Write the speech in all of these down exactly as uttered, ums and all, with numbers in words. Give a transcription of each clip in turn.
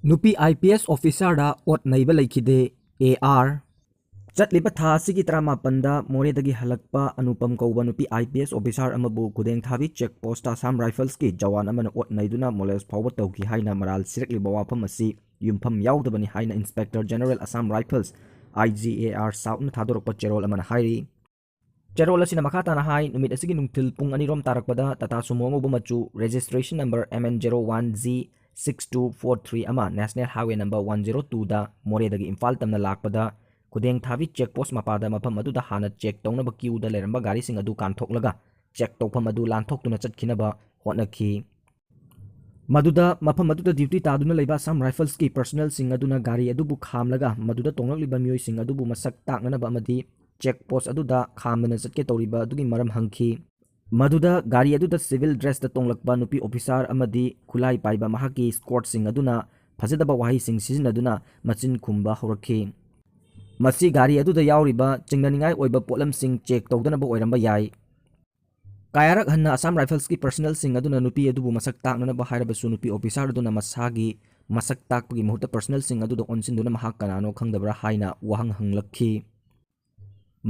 ꯅꯨꯄꯤ I P S ꯑꯣꯐꯤꯁꯥꯔꯗ ꯑꯣꯠ ꯅꯩꯕ ꯂꯩꯈꯤꯗꯦ, ꯑꯦ ꯑꯥꯔ꯫ ꯆꯠꯂꯤꯕ ꯊꯥ ꯑꯁꯤꯒꯤ ꯇꯔꯥꯃꯥꯄꯟꯗ ꯃꯣꯔꯦꯗꯒꯤ ꯍꯜꯂꯛꯄ ꯑꯅꯨꯄꯝ ꯀꯧꯕ ꯅꯨꯄꯤ ꯑꯥꯏ ꯄꯤ ꯑꯦꯁ ꯑꯣꯐꯤꯁꯥꯔ ꯑꯃꯕꯨ ꯈꯨꯗꯦꯡꯊꯥꯕꯤ ꯆꯦꯛ ꯄꯣꯁꯇ ꯑꯁꯥꯝ ꯔꯥꯏꯐꯜꯁꯀꯤ ꯖꯋꯥꯟ ꯑꯃꯅ ꯑꯣꯠ ꯅꯩꯗꯨꯅ ꯃꯣꯂꯦꯁ ꯐꯥꯎꯕ ꯇꯧꯈꯤ ꯍꯥꯏꯅ ꯃꯔꯥꯜ ꯁꯤꯔꯛꯂꯤꯕ ꯋꯥꯐꯝ ꯑꯁꯤ ꯌꯨꯝꯐꯝ ꯌꯥꯎꯗꯕꯅꯤ ꯍꯥꯏꯅ inspector general Assam rifles, I G A R, ꯁꯥꯎꯠꯅ ꯊꯥꯗꯣꯔꯛꯄ ꯆꯦꯔꯣꯜ ꯑꯃꯅ ꯍꯥꯏꯔꯤ꯫ ꯆꯦꯔꯣꯜ ꯑꯁꯤꯅ ꯃꯈꯥ ꯇꯥꯅ ꯍꯥꯏ, ꯅꯨꯃꯤꯠ ꯑꯁꯤꯒꯤ ꯅꯨꯡꯊꯤꯜ ꯄꯨꯡ ꯑꯅꯤ ꯔꯣꯝ ꯇꯥꯔꯛꯄꯗ ꯇꯥꯇꯥ ꯁꯨꯃꯣ ꯑꯉꯧꯕ ꯃꯆꯨ, registration number M N zero one Z six two four three ꯑꯃ National Highway number one zero twoꯗ ꯃꯣꯔꯦꯗꯒꯤ ꯏꯝꯐꯥꯜ ꯇꯝꯅ ꯂꯥꯛꯄꯗ ꯈꯨꯗꯦꯡꯊꯥꯕꯤ ꯆꯦꯛ ꯄꯣꯁ ꯃꯄꯥꯗ ꯃꯐꯝ ꯑꯗꯨꯗ ꯍꯥꯟꯅ ꯆꯦꯛ ꯇꯧꯅꯕ ꯀ꯭ꯌꯨꯗ ꯂꯩꯔꯝꯕ ꯒꯥꯔꯤꯁꯤꯡ ꯑꯗꯨ ꯀꯥꯟꯊꯣꯛꯂꯒ ꯆꯦꯛ ꯇꯧꯐꯝ ꯑꯗꯨ ꯂꯥꯟꯊꯣꯛꯇꯨꯅ ꯆꯠꯈꯤꯅꯕ ꯍꯣꯠꯅꯈꯤ꯫ ꯃꯗꯨꯗ ꯃꯐꯝ ꯑꯗꯨꯗ ꯗ꯭ꯌꯨꯇꯤ ꯇꯥꯗꯨꯅ ꯂꯩꯕ ꯑꯁꯥꯝ ꯔꯥꯏꯐꯜꯁꯀꯤ ꯄꯔꯁꯅꯦꯜꯁꯤꯡ ꯑꯗꯨꯅ ꯒꯥꯔꯤ ꯑꯗꯨꯕꯨ ꯈꯥꯝꯂꯒ ꯃꯗꯨꯗ ꯇꯣꯡꯂꯛꯂꯤꯕ ꯃꯤꯑꯣꯏꯁꯤꯡ ꯑꯗꯨꯕꯨ ꯃꯁꯛ ꯇꯥꯛꯅꯅꯕ ꯑꯃꯗꯤ ꯆꯦꯛ ꯄꯣꯁ ꯑꯗꯨꯗ ꯈꯥꯝꯗꯅ ꯆꯠꯀꯦ ꯇꯧꯔꯤꯕ ꯑꯗꯨꯒꯤ ꯃꯔꯝ ꯍꯪꯈꯤ꯫ ꯃꯗꯨꯗ ꯒꯥꯔꯤ ꯑꯗꯨꯗ ꯁꯤꯚꯤꯜ ꯗ꯭ꯔꯦꯁꯇ ꯇꯣꯡꯂꯛꯄ ꯅꯨꯄꯤ ꯑꯣꯐꯤꯁꯥꯔ ꯑꯃꯗꯤ ꯈꯨꯠꯂꯥꯏ ꯄꯥꯏꯕ ꯃꯍꯥꯛꯀꯤ ꯏꯁꯀꯣꯔꯠꯁꯤꯡ ꯑꯗꯨꯅ ꯐꯖꯗꯕ ꯋꯥꯍꯩꯁꯤꯡ ꯁꯤꯖꯤꯟꯅꯗꯨꯅ ꯃꯆꯤꯟ ꯈꯨꯝꯕ ꯍꯧꯔꯛꯈꯤ꯫ ꯃꯁꯤ ꯒꯥꯔꯤ ꯑꯗꯨꯗ ꯌꯥꯎꯔꯤꯕ ꯆꯤꯡꯅꯅꯤꯡꯉꯥꯏ ꯑꯣꯏꯕ ꯄꯣꯠꯂꯝꯁꯤꯡ ꯆꯦꯛ ꯇꯧꯗꯅꯕ ꯑꯣꯏꯔꯝꯕ ꯌꯥꯏ꯫ ꯀꯌꯥꯔꯛ ꯍꯟꯅ ꯑꯁꯥꯝ ꯔꯥꯏꯐꯜꯁꯀꯤ ꯄꯔꯁꯅꯦꯜꯁꯤꯡ ꯑꯗꯨꯅ ꯅꯨꯄꯤ ꯑꯗꯨꯕꯨ ꯃꯁꯛ ꯇꯥꯛꯅꯅꯕ ꯍꯥꯏꯔꯕꯁꯨ, ꯅꯨꯄꯤ ꯑꯣꯐꯤꯁꯥꯔ ꯑꯗꯨꯅ ꯃꯁꯥꯒꯤ ꯃꯁꯛ ꯇꯥꯛꯄꯒꯤ ꯃꯍꯨꯠꯇ ꯄꯔꯁꯅꯦꯜꯁꯤꯡ ꯑꯗꯨꯗ ꯑꯣꯟꯁꯤꯟꯗꯨꯅ ꯃꯍꯥꯛ ꯀꯅꯥꯅꯣ ꯈꯪꯗꯕ꯭ꯔꯥ ꯍꯥꯏꯅ ꯋꯥꯍꯪ ꯍꯪꯂꯛꯈꯤ꯫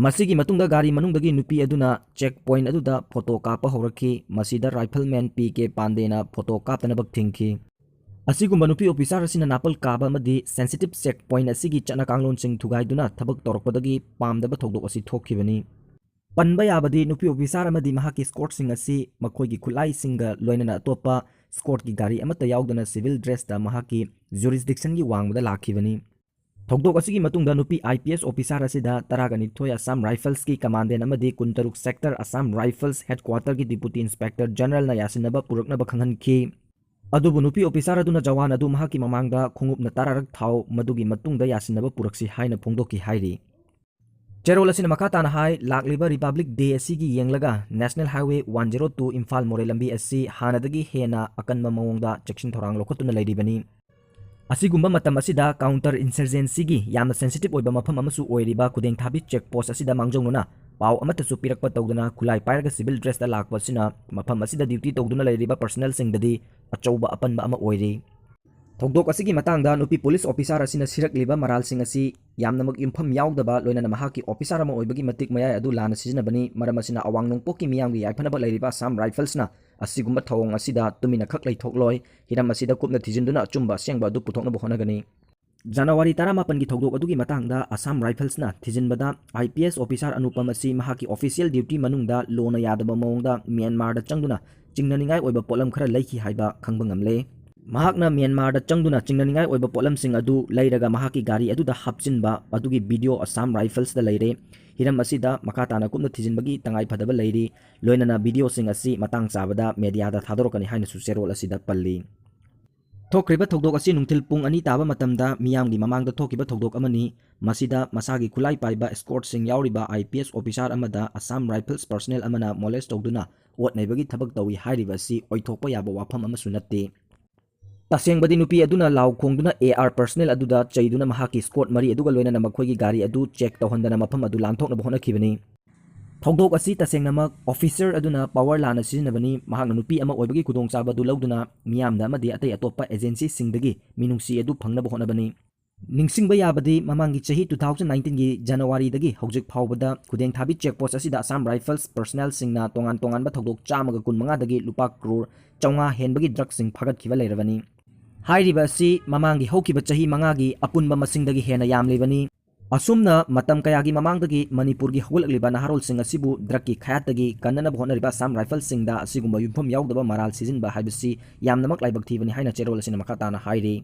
ꯃꯁꯤꯒꯤ ꯃꯇꯨꯡꯗ ꯒꯥꯔꯤ ꯃꯅꯨꯡꯗꯒꯤ ꯅꯨꯄꯤ ꯑꯗꯨꯅ ꯆꯦꯛ ꯄꯣꯏꯟꯠ ꯑꯗꯨꯗ ꯐꯣꯇꯣ ꯀꯥꯞꯄ ꯍꯧꯔꯛꯈꯤ꯫ ꯃꯁꯤꯗ ꯔꯥꯏꯐꯜꯃꯦꯟ ꯄꯤ ꯀꯦ ꯄꯥꯟꯗꯦꯅ ꯐꯣꯇꯣ ꯀꯥꯞꯇꯅꯕ ꯊꯤꯡꯈꯤ꯫ ꯑꯁꯤꯒꯨꯝꯕ ꯅꯨꯄꯤ ꯑꯣꯐꯤꯁꯥꯔ ꯑꯁꯤꯅ ꯅꯥꯄꯜ ꯀꯥꯕ ꯑꯃꯗꯤ ꯁꯦꯟꯁꯤꯇꯤꯚ ꯆꯦꯛ ꯄꯣꯏꯟꯠ ꯑꯁꯤꯒꯤ ꯆꯠꯅ ꯀꯥꯡꯂꯣꯟꯁꯤꯡ ꯊꯨꯒꯥꯏꯗꯨꯅ ꯊꯕꯛ ꯇꯧꯔꯛꯄꯗꯒꯤ ꯄꯥꯝꯗꯕ ꯊꯧꯗꯣꯛ ꯑꯁꯤ ꯊꯣꯛꯈꯤꯕꯅꯤ꯫ ꯄꯟꯕ ꯌꯥꯕꯗꯤ, ꯅꯨꯄꯤ ꯑꯣꯐꯤꯁꯥꯔ ꯑꯃꯗꯤ ꯃꯍꯥꯛꯀꯤ ꯏꯁꯀꯣꯔꯠꯁꯤꯡ ꯑꯁꯤ ꯃꯈꯣꯏꯒꯤ ꯈꯨꯠꯂꯥꯏꯁꯤꯡꯒ ꯂꯣꯏꯅꯅ ꯑꯇꯣꯞꯄ ꯏꯁꯀꯣꯔꯠꯀꯤ ꯒꯥꯔꯤ ꯑꯃꯠꯇ ꯌꯥꯎꯗꯅ ꯁꯤꯚꯤꯜ ꯗ꯭ꯔꯦꯁꯇ ꯃꯍꯥꯛꯀꯤ ꯖꯨꯔꯤꯁꯗꯤꯛꯁꯟꯒꯤ ꯋꯥꯡꯃꯗ ꯂꯥꯛꯈꯤꯕꯅꯤ꯫ ꯊꯧꯗꯣꯛ ꯑꯁꯤꯒꯤ ꯃꯇꯨꯡꯗ ꯅꯨꯄꯤ ꯑꯥꯏ ꯄꯤ ꯑꯦꯁ ꯑꯣꯐꯤꯁꯥꯔ ꯑꯁꯤꯗ ꯇꯔꯥꯒ ꯅꯤꯊꯣꯏ ꯑꯁꯥꯝ ꯔꯥꯏꯐꯜꯁꯀꯤ ꯀꯃꯥꯟꯗꯦꯟ ꯑꯃꯗꯤ ꯀꯨꯟꯇꯔꯨꯛ ꯁꯦꯛꯇꯔ ꯑꯁꯥꯝ ꯔꯥꯏꯐꯜꯁ ꯍꯦꯗꯀ꯭ꯋꯥꯇꯔꯒꯤ ꯗꯤꯄꯨꯇꯤ ꯏꯟꯁꯄꯦꯛꯇꯔ ꯖꯦꯅꯔꯦꯜꯅ ꯌꯥꯁꯤꯟꯅꯕ ꯄꯨꯔꯛꯅꯕ ꯈꯪꯍꯟꯈꯤ꯫ ꯑꯗꯨꯕꯨ ꯅꯨꯄꯤ ꯑꯣꯐꯤꯁꯥꯔ ꯑꯗꯨꯅ ꯖꯋꯥꯟ ꯑꯗꯨ ꯃꯍꯥꯛꯀꯤ ꯃꯃꯥꯡꯗ ꯈꯣꯡꯎꯞꯅ ꯇꯔꯥꯔꯛ ꯊꯥꯎ, ꯃꯗꯨꯒꯤ ꯃꯇꯨꯡꯗ ꯌꯥꯁꯤꯟꯅꯕ ꯄꯨꯔꯛꯁꯤ ꯍꯥꯏꯅ ꯐꯣꯡꯗꯣꯛꯈꯤ ꯍꯥꯏꯔꯤ꯫ ꯆꯦꯔꯣꯜ ꯑꯁꯤꯅ ꯃꯈꯥ ꯇꯥꯅ ꯍꯥꯏ, ꯂꯥꯛꯂꯤꯕ ꯔꯤꯄꯕ꯭ꯂꯤꯛ ꯗꯦ ꯑꯁꯤꯒꯤ ꯌꯦꯡꯂꯒ National Highway one zero two Imphal ꯃꯣꯔꯦ ꯂꯝꯕꯤ ꯑꯁꯤ ꯍꯥꯟꯅꯗꯒꯤ ꯍꯦꯟꯅ ꯑꯀꯟꯕ ꯃꯑꯣꯡꯗ ꯆꯦꯛꯁꯤꯟ ꯊꯧꯔꯥꯡ ꯂꯧꯈꯠꯇꯨꯅ ꯂꯩꯔꯤꯕꯅꯤ꯫ ꯑꯁꯤꯒꯨꯝꯕ ꯃꯇꯝ ꯑꯁꯤꯗ ꯀꯥꯎꯟꯇꯔ ꯏꯟꯁꯔꯖꯦꯟꯁꯤꯒꯤ ꯌꯥꯝꯅ ꯁꯦꯟꯁꯤꯇꯤꯚ ꯑꯣꯏꯕ ꯃꯐꯝ ꯑꯃꯁꯨ ꯑꯣꯏꯔꯤꯕ ꯈꯨꯗꯦꯡꯊꯥꯕꯤ ꯆꯦꯛ ꯄꯣꯁ ꯑꯁꯤꯗ ꯃꯥꯡꯖꯧꯅꯅ ꯄꯥꯎ ꯑꯃꯠꯇꯁꯨ ꯄꯤꯔꯛꯄ ꯇꯧꯗꯅ ꯈꯨꯠꯂꯥꯏ ꯄꯥꯏꯔꯒ ꯁꯤꯚꯤꯜ ꯗ꯭ꯔꯦꯁꯇ ꯂꯥꯛꯄ ꯑꯁꯤꯅ ꯃꯐꯝ ꯑꯁꯤꯗ ꯗ꯭ꯌꯨꯇꯤ ꯇꯧꯗꯨꯅ ꯂꯩꯔꯤꯕ ꯄꯔꯁꯅꯦꯜꯁꯤꯡꯗꯗꯤ ꯑꯆꯧꯕ ꯑꯄꯟꯕ ꯑꯃ ꯑꯣꯏꯔꯤ꯫ ꯊꯧꯗꯣꯛ ꯑꯁꯤꯒꯤ ꯃꯇꯥꯡꯗ ꯅꯨꯄꯤ ꯄꯨꯂꯤꯁ ꯑꯣꯐꯤꯁꯥꯔ ꯑꯁꯤꯅ ꯁꯤꯔꯛꯂꯤꯕ ꯃꯔꯥꯜꯁꯤꯡ ꯑꯁꯤ ꯌꯥꯝꯅꯃꯛ ꯌꯨꯝꯐꯝ ꯌꯥꯎꯗꯕ, ꯂꯣꯏꯅꯅ ꯃꯍꯥꯛꯀꯤ ꯑꯣꯐꯤꯁꯥꯔ ꯑꯃ ꯑꯣꯏꯕꯒꯤ ꯃꯇꯤꯛ ꯃꯌꯥꯏ ꯑꯗꯨ ꯂꯥꯟꯅ ꯁꯤꯖꯤꯟꯅꯕꯅꯤ, ꯃꯔꯝ ꯑꯁꯤꯅ ꯑꯋꯥꯡ ꯅꯣꯡꯄꯣꯛꯀꯤ ꯃꯤꯌꯥꯝꯒꯤ ꯌꯥꯏꯐꯅꯕ ꯂꯩꯔꯤꯕ ꯑꯁꯥꯝ ꯔꯥꯏꯐꯜꯁꯅ ꯑꯁꯤꯒꯨꯝꯕ ꯊꯧꯑꯣꯡ ꯑꯁꯤꯗ ꯇꯨꯃꯤꯟꯅ ꯈꯛ ꯂꯩꯊꯣꯛꯂꯣꯏ꯫ ꯍꯤꯔꯝ ꯑꯁꯤꯗ ꯀꯨꯞꯅ ꯊꯤꯖꯤꯟꯗꯨꯅ ꯑꯆꯨꯝꯕ ꯑꯁꯦꯡꯕ ꯑꯗꯨ ꯄꯨꯊꯣꯛꯅꯕ ꯍꯣꯠꯅꯒꯅꯤ꯫ ꯖꯅꯋꯥꯔꯤ ꯇꯔꯥꯃꯥꯄꯟꯒꯤ ꯊꯧꯗꯣꯛ ꯑꯗꯨꯒꯤ ꯃꯇꯥꯡꯗ Assam ꯔꯥꯏꯐꯜꯁꯅ ꯊꯤꯖꯤꯟꯕꯗ, I P S officer Anupam ꯑꯁꯤ ꯃꯍꯥꯛꯀꯤ ꯑꯣꯐꯤꯁꯤꯌꯦꯜ ꯗ꯭ꯌꯨꯇꯤ ꯃꯅꯨꯡꯗ ꯂꯣꯅ ꯌꯥꯗꯕ ꯃꯑꯣꯡꯗ ꯃ꯭ꯌꯥꯟꯃꯥꯔꯗ ꯆꯪꯗꯨꯅ ꯆꯤꯡꯅꯅꯤꯡꯉꯥꯏ ꯑꯣꯏꯕ ꯄꯣꯠꯂꯝ ꯈꯔ ꯂꯩꯈꯤ ꯍꯥꯏꯕ ꯈꯪꯕ ꯉꯝꯂꯦ꯫ ꯃꯍꯥꯛꯅ ꯃ꯭ꯌꯥꯟꯃꯥꯔꯗ ꯆꯪꯗꯨꯅ ꯆꯤꯡꯅꯅꯤꯡꯉꯥꯏ ꯑꯣꯏꯕ ꯄꯣꯠꯂꯝꯁꯤꯡ ꯑꯗꯨ ꯂꯩꯔꯒ ꯃꯍꯥꯛꯀꯤ ꯒꯥꯔꯤ ꯑꯗꯨꯗ ꯍꯥꯞꯆꯤꯟꯕ ꯑꯗꯨꯒꯤ ꯚꯤꯗꯤꯑꯣ ꯑꯁꯥꯝ ꯔꯥꯏꯐꯜꯁꯇ ꯂꯩꯔꯦ꯫ ꯍꯤꯔꯝ ꯑꯁꯤꯗ ꯃꯈꯥ ꯇꯥꯅ ꯀꯨꯞꯅ ꯊꯤꯖꯤꯟꯕꯒꯤ ꯇꯉꯥꯏ ꯐꯗꯕ ꯂꯩꯔꯤ꯫ ꯂꯣꯏꯅꯅ ꯚꯤꯗꯤꯑꯣꯁꯤꯡ ꯑꯁꯤ ꯃꯇꯥꯡ ꯆꯥꯕꯗ ꯃꯦꯗꯤꯌꯥꯗ ꯊꯥꯗꯣꯔꯛꯀꯅꯤ ꯍꯥꯏꯅꯁꯨ ꯆꯦꯔꯣꯜ ꯑꯁꯤꯗ ꯄꯜꯂꯤ꯫ ꯊꯣꯛꯈ꯭ꯔꯤꯕ ꯊꯧꯗꯣꯛ ꯑꯁꯤ ꯅꯨꯡꯊꯤꯜ ꯄꯨꯡ ꯑꯅꯤ ꯇꯥꯕ ꯃꯇꯝꯗ ꯃꯤꯌꯥꯝꯒꯤ ꯃꯃꯥꯡꯗ ꯊꯣꯛꯈꯤꯕ ꯊꯧꯗꯣꯛ ꯑꯃꯅꯤ꯫ ꯃꯁꯤꯗ ꯃꯁꯥꯒꯤ ꯈꯨꯠꯂꯥꯏ ꯄꯥꯏꯕ ꯏꯁꯀꯣꯔꯠꯁꯤꯡ ꯌꯥꯎꯔꯤꯕ ꯑꯥꯏ ꯄꯤ ꯑꯦꯁ ꯑꯣꯐꯤꯁꯥꯔ ꯑꯃꯗ ꯑꯁꯥꯝ ꯔꯥꯏꯐꯜꯁ ꯄꯔꯁꯅꯦꯜ ꯑꯃꯅ ꯃꯣꯂꯦꯁ ꯇꯧꯗꯨꯅ ꯑꯣꯠ ꯅꯩꯕꯒꯤ ꯊꯕꯛ ꯇꯧꯏ ꯍꯥꯏꯔꯤꯕ ꯑꯁꯤ ꯑꯣꯏꯊꯣꯛꯄ ꯌꯥꯕ ꯋꯥꯐꯝ ꯑꯃꯁꯨ ꯅꯠꯇꯦ꯫ ꯇꯁꯦꯡꯕꯗꯤ ꯅꯨꯄꯤ ꯑꯗꯨꯅ ꯂꯥꯎ ꯈꯣꯡꯗꯨꯅ ꯑꯦ ꯑꯥꯔ ꯄꯔꯁꯅꯦꯜ ꯑꯗꯨꯗ ꯆꯩꯗꯨꯅ ꯃꯍꯥꯛꯀꯤ ꯏꯁꯀꯣꯔꯠ ꯃꯔꯤ ꯑꯗꯨꯒ ꯂꯣꯏꯅꯅ ꯃꯈꯣꯏꯒꯤ ꯒꯥꯔꯤ ꯑꯗꯨ ꯆꯦꯛ ꯇꯧꯍꯟꯗꯅ ꯃꯐꯝ ꯑꯗꯨ ꯂꯥꯟꯊꯣꯛꯅꯕ ꯍꯣꯠꯅꯈꯤꯕꯅꯤ꯫ ꯊꯧꯗꯣꯛ ꯑꯁꯤ ꯇꯁꯦꯡꯅꯃꯛ ꯑꯣꯐꯤꯁꯔ ꯑꯗꯨꯅ ꯄꯋꯥꯔ ꯂꯥꯟꯅ ꯁꯤꯖꯤꯟꯅꯕꯅꯤ꯫ ꯃꯍꯥꯛꯅ ꯅꯨꯄꯤ ꯑꯃ ꯑꯣꯏꯕꯒꯤ ꯈꯨꯗꯣꯡꯆꯥꯕ ꯑꯗꯨ ꯂꯧꯗꯨꯅ ꯃꯤꯌꯥꯝꯗ ꯑꯃꯗꯤ ꯑꯇꯩ ꯑꯇꯣꯞꯄ ꯑꯦꯖꯦꯟꯁꯤꯁꯤꯡꯗꯒꯤ ꯃꯤꯅꯨꯡꯁꯤ ꯑꯗꯨ ꯐꯪꯅꯕ ꯍꯣꯠꯅꯕꯅꯤ꯫ ꯅꯤꯡꯁꯤꯡꯕ ꯌꯥꯕꯗꯤ, ꯃꯃꯥꯡꯒꯤ ꯆꯍꯤ two thousand nineteenꯒꯤ ꯖꯅꯋꯥꯔꯤꯗꯒꯤ ꯍꯧꯖꯤꯛ ꯐꯥꯎꯕꯗ ꯈꯨꯗꯦꯡꯊꯥꯕꯤ ꯆꯦꯛꯄꯣꯁ ꯑꯁꯤꯗ ꯑꯁꯥꯝ ꯔꯥꯏꯐꯜꯁ ꯄꯔꯁꯅꯦꯜꯁꯤꯡꯅ ꯇꯣꯉꯥꯟ ꯇꯣꯉꯥꯟꯕ ꯊꯧꯗꯣꯛ ꯆꯥꯝꯃꯒ ꯀꯨꯟꯃꯉꯥꯗꯒꯤ ꯂꯨꯄꯥ ꯀ꯭ꯔꯣꯔ ꯆꯥꯝꯃꯉꯥ ꯍꯦꯟꯕꯒꯤ ꯗ꯭ꯔꯒꯁꯤꯡ ꯐꯥꯒꯠꯈꯤꯕ ꯂꯩꯔꯕꯅꯤ꯫ ꯍꯥꯏꯔꯤꯕ ꯑꯁꯤ ꯃꯃꯥꯡꯒꯤ ꯍꯧꯈꯤꯕ ꯆꯍꯤ ꯃꯉꯥꯒꯤ ꯑꯄꯨꯟꯕ ꯃꯁꯤꯡꯗꯒꯤ ꯍꯦꯟꯅ ꯌꯥꯝꯂꯤꯕꯅꯤ꯫ ꯑꯁꯨꯝꯅ ꯃꯇꯝ ꯀꯌꯥꯒꯤ ꯃꯃꯥꯡꯗꯒꯤ ꯃꯅꯤꯄꯨꯔꯒꯤ ꯍꯧꯒꯠꯂꯛꯂꯤꯕ ꯅꯍꯥꯔꯣꯜꯁꯤꯡ ꯑꯁꯤꯕꯨ ꯗ꯭ꯔꯒꯀꯤ ꯈꯥꯌꯥꯠꯇꯒꯤ ꯀꯟꯅꯅꯕ ꯍꯣꯠꯅꯔꯤꯕ ꯑꯁꯥꯝ ꯔꯥꯏꯐꯜꯁꯤꯡꯗ ꯑꯁꯤꯒꯨꯝꯕ ꯌꯨꯝꯐꯝ ꯌꯥꯎꯗꯕ ꯃꯔꯥꯜ ꯁꯤꯖꯤꯟꯕ ꯍꯥꯏꯕꯁꯤ ꯌꯥꯝꯅꯃꯛ ꯂꯥꯏꯕꯛ ꯊꯤꯕꯅꯤ ꯍꯥꯏꯅ ꯆꯦꯔꯣꯜ ꯑꯁꯤꯅ ꯃꯈꯥ ꯇꯥꯅ ꯍꯥꯏꯔꯤ꯫